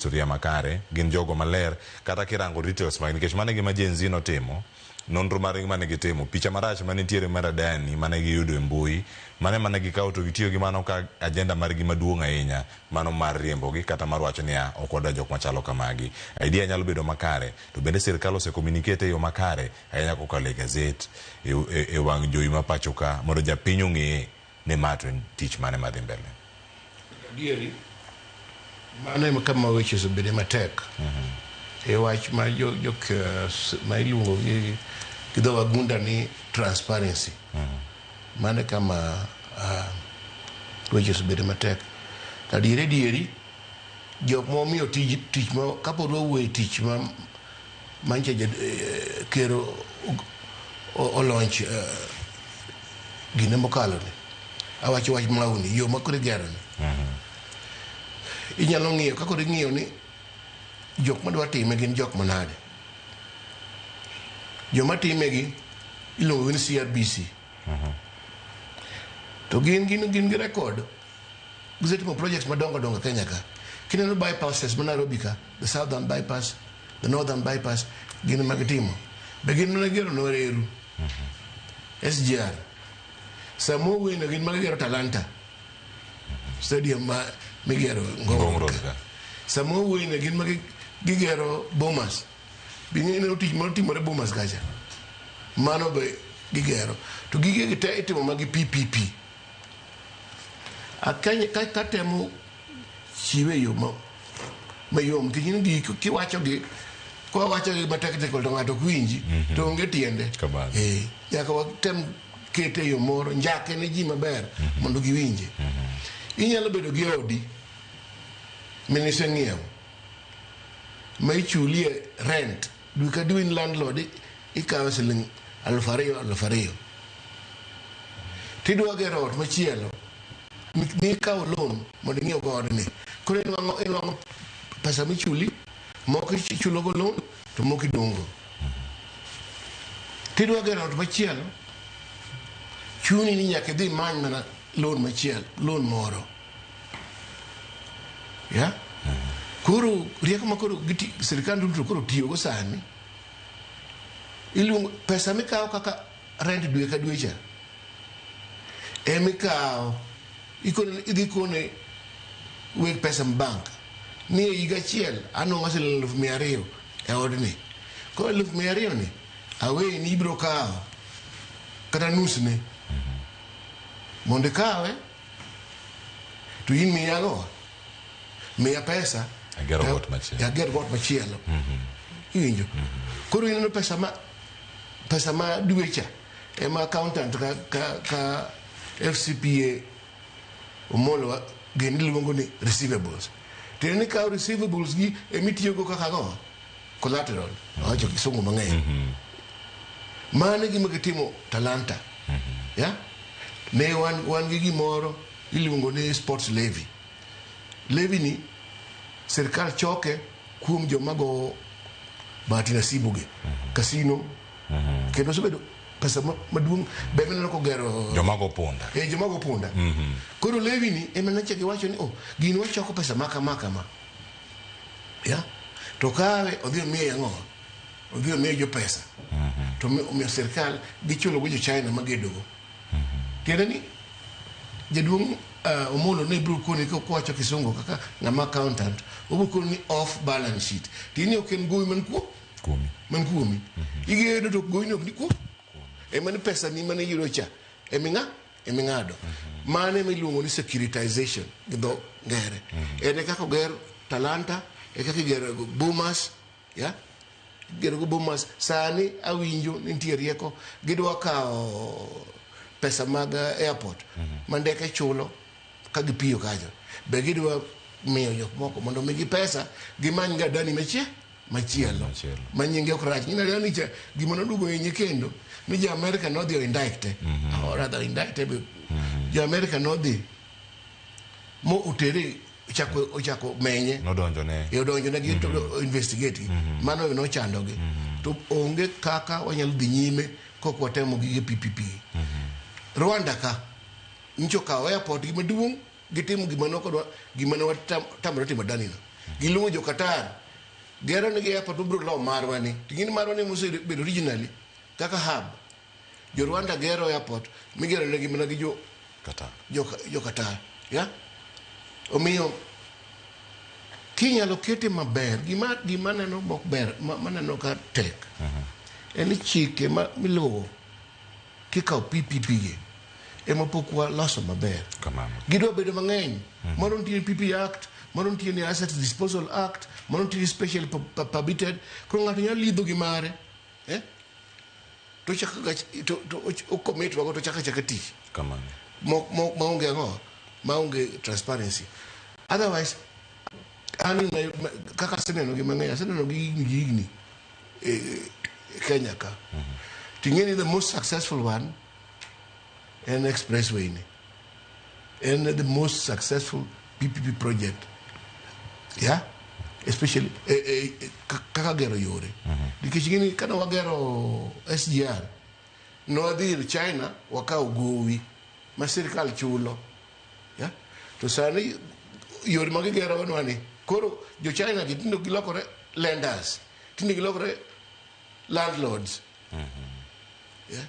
Historia makare, gin jogo maler, kata kirango details mag nikech mano e gima Gen Z notimo, nonro margi mane gitimo, picha marach mane nitiere mar Adani mane giyudo e mbui, mano ema ne gikawo to gitiyo gi mano ka agenda margi maduong' ahinya, mano mar riembogi kata mar wacho niya, ok wadwa jok machalo kamagi. Idea nyalo bedo makare, to bende sirkal ose communicate e yo makare ahinya kokalo e gazet, e, e, e wang' jowi ma pacho ka, mondo japiny ong'e ni ma to en tich mane madhi mbele. Adieri, mano ema kama weche osebede matek. E wach ma jo, jo, ma iluongo gi, gi dho wagunda ni transparency. Mano e kama weche osebede matek. To adieri adieri, jok ma omiyo tij, tich ma, kapod wawuoyo e tich ma manche ker olaunch gine mokalo ni awacho wach mauni yo ma koro igero ni inyalo ng'iyo ka koro ing'iyo ni jok madwa time gin jok manade joma time gi iluongo ni CRBC to gin gin gin gi record gisetimo projects madongo dongo Kenya ka kineno bypasses ma Nairobi ka the southern bypass the northern bypass gin ema gitimo be gin mana gigero no reru SGR sama owuoyeno gin ma gigero Talanta stadium ma migero Ngong Road ka. sama owuoyeno gin ma gigero Bomas be ing'eyo tich matimore Bomas kacha mano be gigero to gigegi te itimo ma gi PPP Akenya ka katemo chiwe e yo ma mayom nikech in gik kiwacho gi kwawacho gi matek tek to ng'ato ok winji to onge tiende. Kamano. Eh, nyaka watem kete e yo moro njake ne ji maber mondo giwinje. Inyalo bedo gi odi miniseng'iewo ma ichulie rent dwe ka dwe in landlord ikawo siling 2000 2000 tidwa gero ot machielo mikawo loan mondo ing'iew go odni koro inwang'o inwang'o pesa michuli moko ichulogo loan to moko idong'go tidwa gero ot machielo chuni ni nyaka idhi imany mana loan machielo loan moro ya koro rieko ma koro giti sirikal duto koro tiyogo sani iluongo pesa mikawo kaka rent dwe ka dwe cha emikawo ikone idhi kone weg pesa bank ni e higa achiel anwang'o siling 200,000 e odni koro 200,000 ni aweni ibiro kawo kata nus ne mondo ikawe to in miya ang'o miya pesa Ager got machielo. ager got machielo iwinjo koro ineno pesa ma pesa ma dwe cha ema accountant ka, ka, ka FCPA Omolo gin iluongo ni receivables tiende ni kawo receivables gi emitiyogo kaka ang'o collateral awacho kisungu mang'eny mano e gima gitimo Talanta ya ne wan, wan gi gimoro iluongo ni sports levy levy ni sirikal choke kuom joma go bahati nasibu gi casino kendo osebedo pesa maduong' ber mineno kogero Joma go punda. eh, joma go punda koro levy ni ema nyocha giwacho ni oh, gini wachoko pesa ma kama kama ya to kawe odhi omiye ang'o odhi omiye jo pesa to omiyo sirikal gichulo go jo China magedogo tiende ni jaduong' Omolo ne biro koni kowacho kisungu kaka ng'ama accountant obiro koni ni off balance sheet tiende ni ok en gowi man kuo Kuomi. man kuomi igedo to gowi ni ok ni kuo ema ni pesa ni mane iyudo cha eming'a eming'ado mano ema iluongo ni securitization gi dho ngere en e kaka oger Talanta e kaka igero Bomas ya igero go Bomas sani awinjo ni nitie rieko gidwa kawo pesa mag airport ma ndeke chulo ka gipiyo kacha be gidwa miyo jok moko mondo omigi pesa gimany ga Adani machie machielo Machielo. ma nyinge ok rach ng'ina Adani cha gima noduogo hinye kendo ni jo Amerika nodhi o indict or rather indict be jo Amerika nodhi mo otere ochako ochako menye Nodonjo ne. e odonjo ne gi to investigate gi mano nochando gi to onge kaka wanyalo dhi nyime kok watemo gige PPP Rwanda ka nyicho kawo airport gi maduong' gitimo gima nokodwa gima ne watamore timo Adani no. Giluongo jo Qatar. Gero nigi airport mabiro lo marwa ni. To gin marwa ni mosebedo originally kaka hub. Jo Rwanda gero airport migero negi mana gi jo Qatar. Jo Qatar. Yeah? Omiyo kinyalo kete maber, gima neno mok ber, maneno ka tek en ni chike ma miluwo kikawo PPP gi ema pok waloso maber. Kamano. Gidwa bedo mang'eny. Moro nitie PP Act, moro nitie ni Asset Disposal Act, moro nitie special permitted. Koro ng'ato nyalo lidho gi mare, eh? To chako to ocommit mago to chako achaka tich Kamano. Maonge ang'o, maonge transparency. Otherwise an kaka aseneno gi mang'eny, aseneno gi higni gi higni e Kenya ka, ting'e ni the most successful one en expressway ni, en the most successful PPP project, yeah, especially kaka gero yore, nikech gini kane wagero SGR ne wadhi ir China wakawo gowi ma sirikal chulo, yeah? To sani yore ma gigero ni koro jo China gi tinde gilokore lenders, tinde gilokore landlords, yeah?